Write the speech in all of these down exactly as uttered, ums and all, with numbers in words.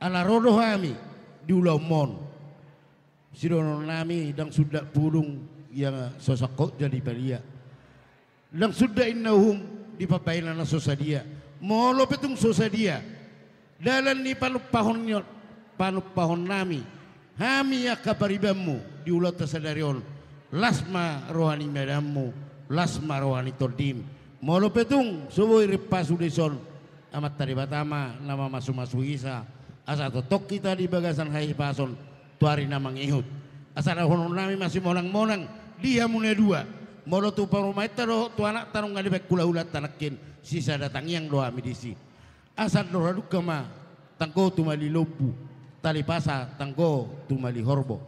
Ala ro do hami di ulaonmon. Sidohonon nami, ndang sundat pudung ia so sangkot jadi palia. Ndang sundat inna uhum di pambahenan na so sadia. Molo pe tung so sadia dalan ni panumpahon, panumpahon nami, hami angka paribanmu di ulaonta sadari on, las ma roha ni madanmu, las ma roha ni tondim. Molo pe tung so boi rimpasu dison, Amanta Debata ma na mamasu-masu hita, asa tongtong hita di bagasan hahipason tu ari na mangihut. Asa dohonon nami ma simonang-monang di hamu na dua. Molo tu parumaenta dohot tu anakta nunga dibaen hula-hulanta nangkin, sisada tangiang do hami disi. Asa andor hadungka ma tanggo tumali lombu, tali pasa tanggo tumali horbo.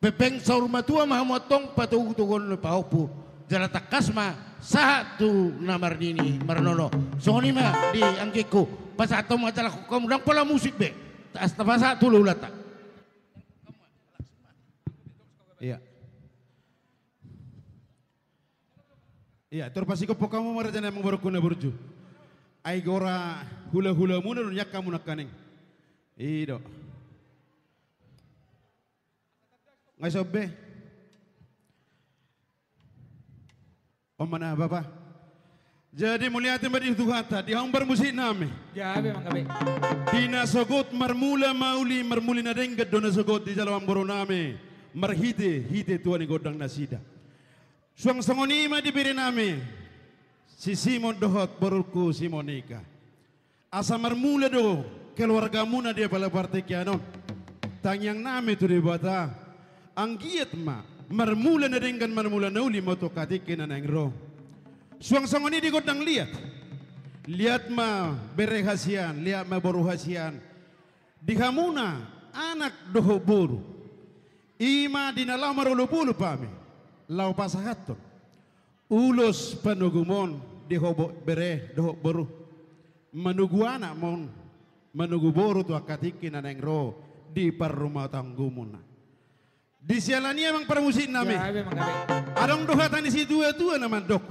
Pepeng saur matua ma hamu antong patogu-toguon ni pahompu, jala tangkas ma sahat tu na marnini marnono. Songon i ma di anggingku, pasahat hamu ma jala hamu ndang pola musik be. Asa tapasahat tu hula-hulanta. Iya. Iya, tor pasigophon hamu ma raja nami, amang borungku na burju. Ai gora hula-hulamuna do nian hamu nangkaning. I do. Nga ison be. On ma na bapa. Jadi mauliate ma di Tuhanta, di hamu parmusik nami. Gabe, amang, gabe. Di na sogot marmula mauli, marmuli na denggan do na sogot dijalo amang boru nami, marhite-hite tua ni gondang nasida. Suang songon i ma di bere nami, si Simon dohot borungku si Monika. Asa marmula do keluargamuna di apala partingkian on. Tangiang nami tu Debata, anggiat ma marmula na denggan, marmula na uli ma tu angka tingki na naeng ro. Suang songon i di gondang liat. Liat ma bere hasian, liat ma boru hasian. Di hamuna anak dohot boru, i ma di na laho marolop-olop hami, laho pasahathon ulos panogumon di ho bo-, bere dohot boru, manogu anakmon, manogu boru tu angka tingki na naeng ro di parrumatanggamuna. Di siala ni i, amang parmusik nami. Ya, gabe, amang, gabe. Adong do hata ni situa-tua na mandok: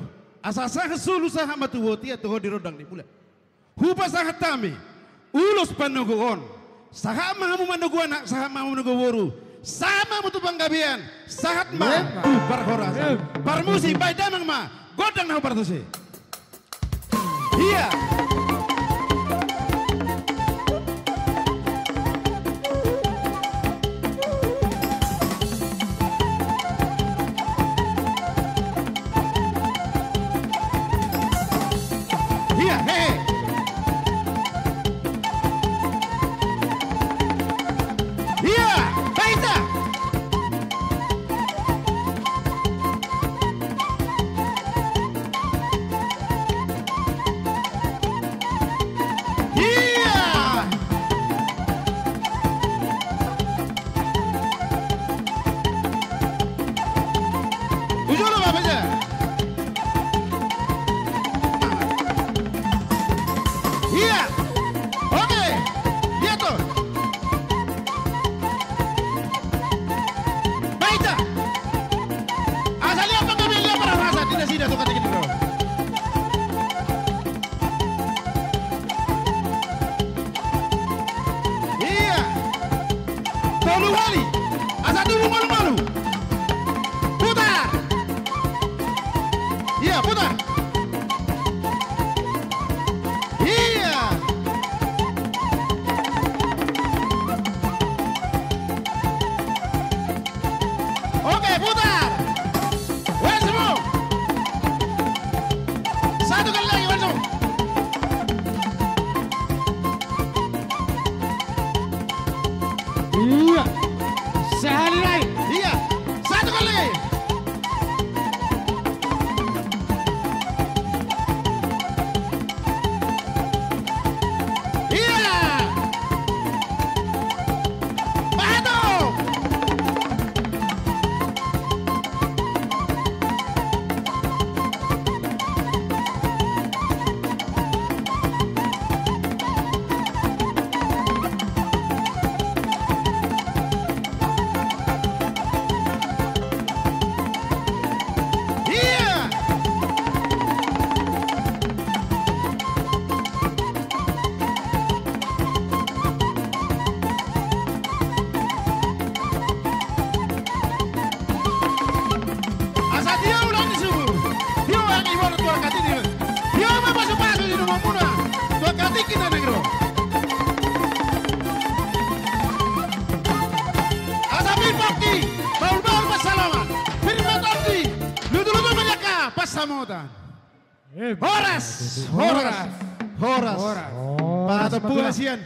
Asa sahat solu sahat ma tu botia, toho di rondang ni bulan. Hupasahat hami ulos panoguon. Sahat ma hamu manogu anak, sahat ma hamu manogu boru, sahat ma hamu tu panggabean, sahat ma, emang, tu parhorasan. Em. Parmusik, baen damang ma gondang na hombar tusi. Iya. Iya, hehe. Iya, baita. Iya. Ujolo, Bapak, ya. Iya. Oke. Lihat tuh. Baita. Asa lihat panggabean, lihat parhorasan di nasida tu angka tingki on. Iya. Tolu hali. Asa tubu malu-malu. Putar. Iya, putar. Iya. Oke, putar. Once more. Satu kali lagi, once more. Iya. Sahali nai. Iya. Satu kali lagi. Iya. Bahat do. Samotan. Eh, horas, horas, horas. Horas. Patompu ma sian